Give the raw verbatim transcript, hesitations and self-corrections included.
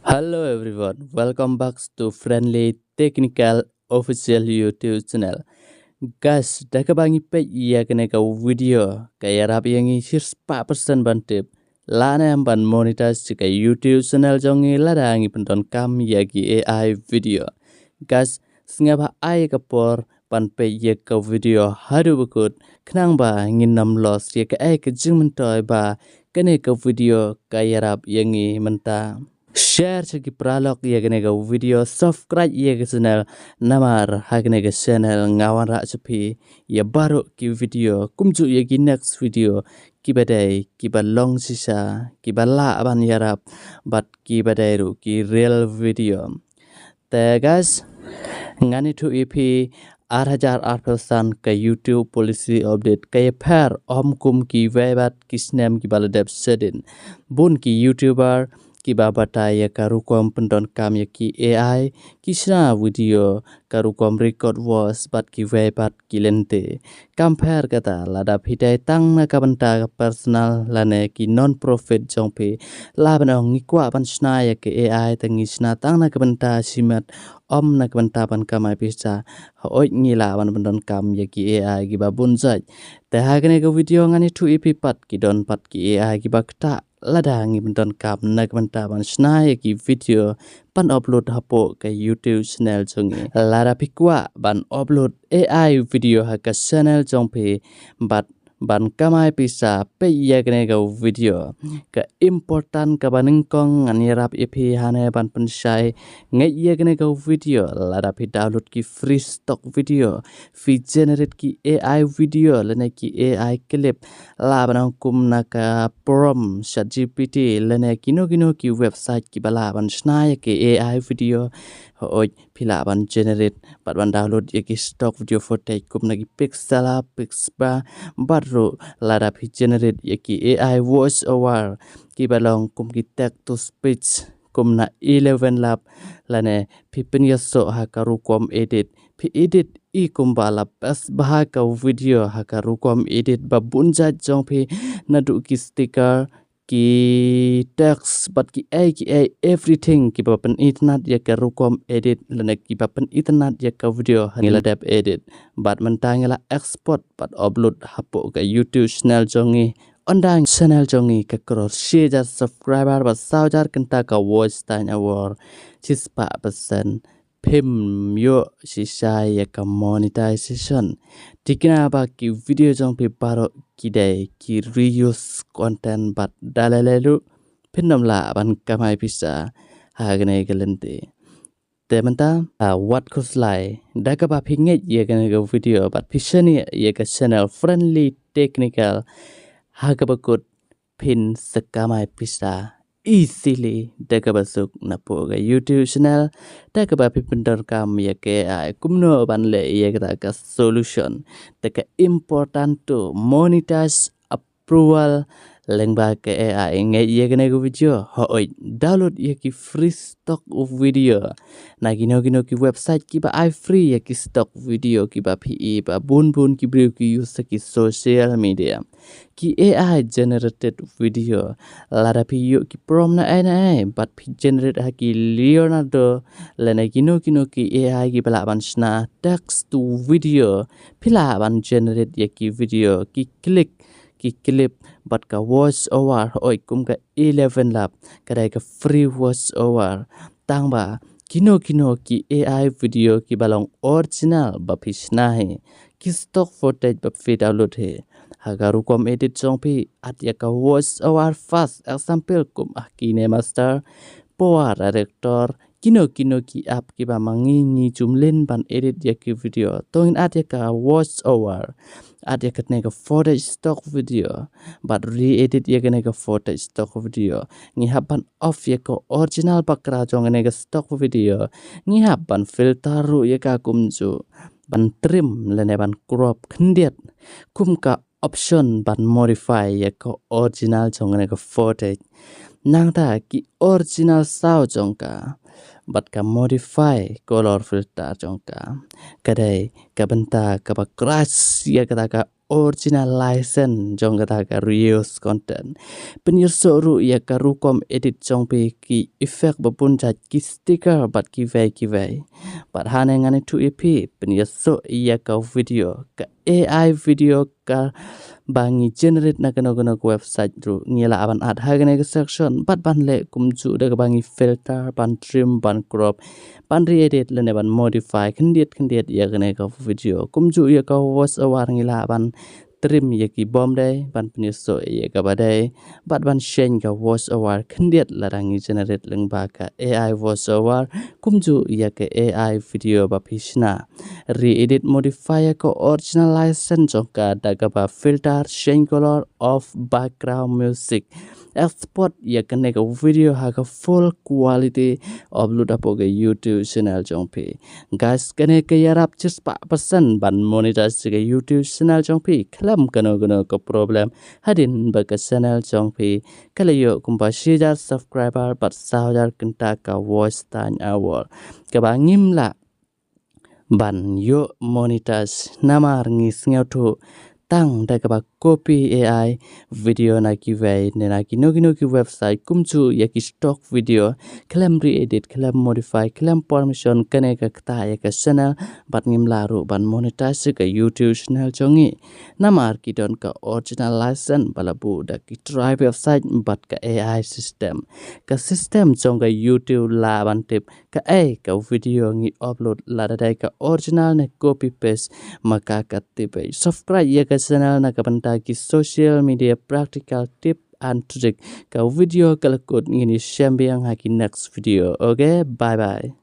Hello everyone, welcome back to Friendly Technical Official YouTube channel. Guys, da kaba ngi peit ïa kane ka video ka ïarap ïa ngi shispah percent ban tip lane em ban monetize ïa ka YouTube channel jong ngi lada ngi pyndonkam ïa ki A I video. Guys, sngewbha ai ka por ban peit ïa ka video haduh ba kut khnang ba ngin ym loss ïa kaei ka jingmyntoi ba kane ka video ka ïarap ïa ngi mynta. Share sha ki paralok ïa kane ka video, subscribe ïa ka channel, namar ha kane ka channel nga wanrah sha phi ïa baroh ki video kumjuh ïa ki next video kiba dei kiba long shisha, kiba lah ban ïarap bad kiba dei ruh ki real video. Te guys, ngan ïathuh ïa phi ar hajar arphew san ka YouTube policy update ka ïapher ym kum kiwei pat ki snem kiba la dep shadien. Bun ki YouTuber kiba batai ïa ka rukom pyndonkam ïa ki A I, ki shna video ka rukom record voice bad kiwei pat ki lynti. Kam pher kata, lada phi dei tang na ka bynta ka personal lane ki non-profit jong phi, lah ban ong ngi kwah ban shna ïa ka A I te ngi shna tang na ka bynta shimet, ym na ka bynta ban kamai pisa. Hooid, ngi lah ban pyndonkam ïa ki A I kiba bun jait. Te ha kane ka video ngan ïathuh ïa phi pat ki don pat ki A I kiba ktah lada ngi pyndonkam na ka bynta ban shna ïa ki video ban upload hapoh ka YouTube channel jong ngi. Lada phi kwah ban upload A I video ha ka channel jong phi bad ban kamai pisa, peit ïa kane ka video. Ka important kaba nyngkong ngan ïarap ïa phi hangne ban pynshai, ngeit ïa kane ka video, lada phi download ki free stock video, phi generate ki A I video lane ki A I clip, lah ban ong kum na ka prompt ChatGPT lane kino kino ki website kiba lah ban shna ïa ki A I video. Hooid, phi lah ban generate bad ban download ïa ki stock video footage kum na ki Pixlab, Pixabay, bad ruh lada phi generate ïa ki A I voice over kiba long kum ki text to speech kum na Eleven Lab, lane phi pynïasoh ha ka rukom edit, phi edit i kumba la best bha ka video ha ka rukom edit ba bun jait jong phi, naduh ki sticker, ki text bad kiei kiei, everything kiba pynitynnad ïa ka rukom edit lane kiba pynitynnad ïa ka video ha ngi la dep edit. Bad mynta ngi la export bad upload hapoh ka YouTube channel jong ngi. Ynda channel jong ngi ka cross shi hajar subscriber bad saw hajar kynta ka watch time hour, shispah percent phim ïoh shisha ïa ka monetization. Thikna ba ki video jong phi baroh ki dei ki reuse content bad da lei lei ruh phin ym lah ban kamai pisa ha kane ka lynti. Te mynta, ah, wat khuslai da kaba phi ngeit ïa kane ka video bad phi shaniah ïa ka channel Friendly Technical, ha kaba kut phin sa kamai pisa easily da kaba suk napoh ka YouTube channel, da kaba phi pyndonkam ïa ka A I kumno ban leh ïa kata ka solution. Da ka important to monetize approval lyngba ka A I. Ngeit ïa kane ka video, hooid, download ïa ki free stock video na kino kino ki website kiba ai free ïa ki stock video kiba phi i ba bun bun ki briew ki use ha ki social media. Ki A I generated video, lada phi ïoh ki prompt na ai na ai bad phi generate ha ki Leonardo lane kino kino ki A I kiba lah ban shna text to video, phi lah ban generate ïa ki video, ki click, ki clip bad ka voice over, hooid, kum ka Eleven Lab ka dei ka free voice over. Tang ba kino kino ki A I video kiba long original ba phi shna hi, ki stock footage ba phi download hi, ha ka rukom edit jong phi, add ïa ka voice over fast, example kum ah KineMaster, Power Director, kino kino ki app kiba ma ngi ngi ju mlien ban edit ïa ki video, to ngin add ïa ka voice over, add ïa kane ka footage stock video bad re-edit ïa kane ka footage stock video. Ngi hap ban off ïa ka original background jong kane ka stock video. Ngi hap ban filter ruh ïa ka kumjuh, ban trim lane ban crop khyndiat kum ka option ban modify ïa ka original jong kane ka footage. Nangta ki original sound jong ka bad ka modify color filter jong ka, ka dei ka bynta kaba crush ïa kata ka original license jong kata ka reuse content. Pynïasoh ruh ïa ka rukom edit jong phi, ki effect ba bun jait, ki sticker bad kiwei kiwei. Bad hangne ngan ïathuh ïa phi, pynïasoh ïa ka video, ka A I video kaba ngi generate na kano kano ka website ruh ngi lah ban add ha kane ka section bad ban leh kumjuh da kaba ngi filter, ban trim, ban crop, ban re-edit lane ban modify khyndiat khyndiat ïa kane ka video. Kumjuh ïa ka voice over ngi lah ban trim ïa ki bym dei, ban pynïasoh ïa kaba dei bad ban sheiñ ka voice over khyndiat lada ngi generate lyngba ka A I voice over kumjuh ïa ka A I video ba phi shna. Re-edit, modify ïa ka original license jong ka da kaba filter, sheiñ color, off background music, export ïa kane ka video ha ka full quality, upload hapoh ka YouTube channel jong phi. Guys, kane ka ïarap shispah percent ban monetize ka YouTube channel jong phi khlem kano kano ka problem hadien ba ka channel jong phi ka la ïoh kumba shi hajar subscriber bad saw hajar kynta ka watch time hour. Kaba ngim lah ban ïoh monetize namar ngi sngewthuh tang da kaba copy A I video na kiwei ne na kino kino ki website kumjuh ïa ki stock video khlem re-edit, khlem modify, khlem permission. Kane ka ktah ïa ka channel bad ngim lah ruh ban monetize ka YouTube channel jong ngi. Namar ki don ka original license ba la buh da ki trai website bad ka A I system. Ka system jong ka YouTube lah ban tip kaei ka video ngi upload, lada dei ka original ne copy paste. Ma ka ka tip ei. Subscribe ïa ka channel na ka bynta ki social media practical tip and trick. Ka video ka la kut, ngin ïashem biang ha ki next video. Okay, bye bye.